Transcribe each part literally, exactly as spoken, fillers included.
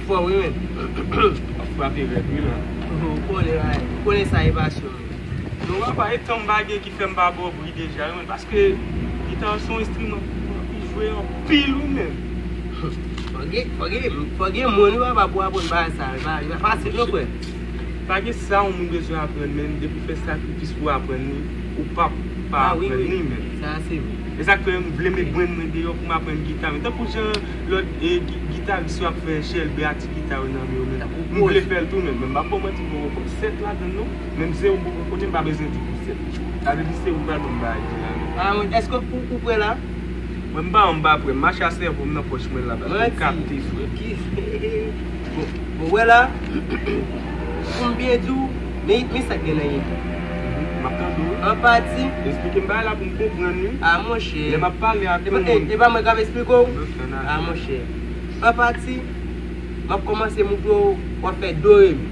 Fò wi, men. W ap frape rèd, wi, la. Ou konnen, ou konnen sa e pasyon m. Non, papa, e tan m pa gen ki fè m pa ba w bri deja, wi, men, paske gita se yon enstriman ki jwe anpil, wi, men. Fò gen, fò gen, fò gen moun, wi, papa, pou aprann bagay sa, li pa, li pa fasil, non, frè. Pa gen sa yon moun bezwen aprann, men depi w fè sakrifis pou w aprann li, ou p ap pa aprann li, men. Sa se vre. E sa k fè m vle met brenn mwen deyò pou m aprann gita, men tankou jan lòt, e, gi-, gitaris yo ap fè chèlbè a ti gita yo nan men yo, men m vle fè l tou, men, men m p ap ba w manti, m poko konn sèt ladan l, non. Menm zewo m poko konnen, m pa bezwen di pou sèt. Sa vle di se ou k pral ban m bagay la, non. Ah, mwen, èske ou, ou prè la? Mwen, m pa, m pa prè. M mache a sèvo m nan pòch mwen la, paske m kapte, frè. Bon, bon, wè la, pou m byen di w, men, men sa k gen nan gita. M ap tande w. An pati. Eksplike m bagay la pou m konprann, wi. Ah, monchè. Lè m ap pale ak yon moun. E pa mwen k ap eksplike w? Ah, monchè. An pati, m ap kòmanse montre w, w ap fè do re mi.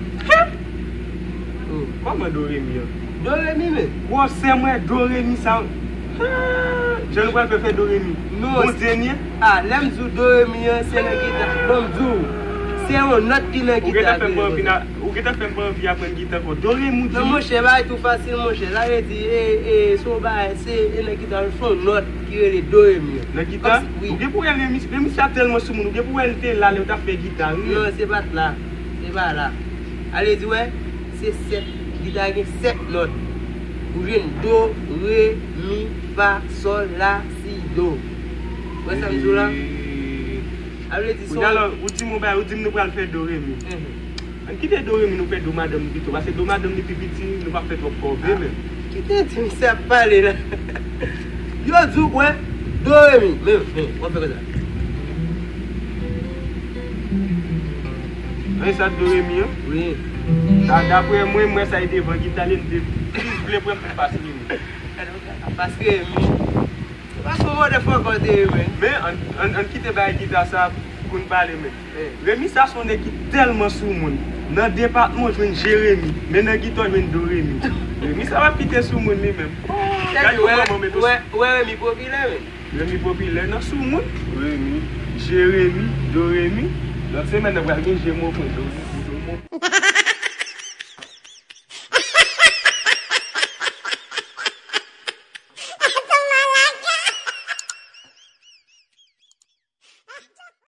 Kòman do re mi an? Do re mi, men. Gwosè mwen, do re mi sa. Jan nou pral fè, fè do re mi. Non. Bondye n ye? Ah, lè m di w do re mi an, se nan gita. Bon, m di w, se yon nòt ki nan gita. Ou gentan fè m pa anvi, ou gentan fè m pa anvi aprann gita ankò. Do re mi, ou di. Non, monchè, bagay tou fasil, monchè. Sa vle di, e, e, se yon bagay, se, e nan gita, se yon nòt ki rele do re mi an. Nan gita? Wi. Ou gen pou wè re mi, re mi sa tèlman sou moun, ou gen pou wè l te la lè yo t ap fè gita, wi. Non, se pa t la. Se pa la. Ale di, wè, se sèt. Gita gen sèt nòt. Ou jwenn do, re, mi, fa, sòl, la, si, do. Wè sa m di w la? Sa vle di se yon... Ou di m yon bagay, ou di m nou pral fè do re mi. Ann kite do re mi, nou fè do madanm li pito, paske do madanm li pi piti, nou p ap fè twòp kòve, men. Kite ti misye ap pale la. Yo di w, wè, do re mi. Men, men, w ap fè konsa. Nan sa do re mi an? Wi. Da-, daprè mwen, mwen sa e devan gita li, m te plis vle pran m te pase re mi. Paske re mi. Se pa son motherfucker te ye, men. Men, ann, ann, ann kite bagay gita sa pou n pale, men. Re mi sa se yon nèg ki tèlman sou moun. Nan depatman w jwenn Jeremi, men nan gita w jwenn do re mi. Re mi sa p ap kite sou moun li menm. Gade yon manman mete w. Wè, wè re mi popilè, men. Re mi popilè nan sou moun. Re mi. Jeremi, do re mi. Lòt semèn nan pral gen je mo pwen do re mi, do mo.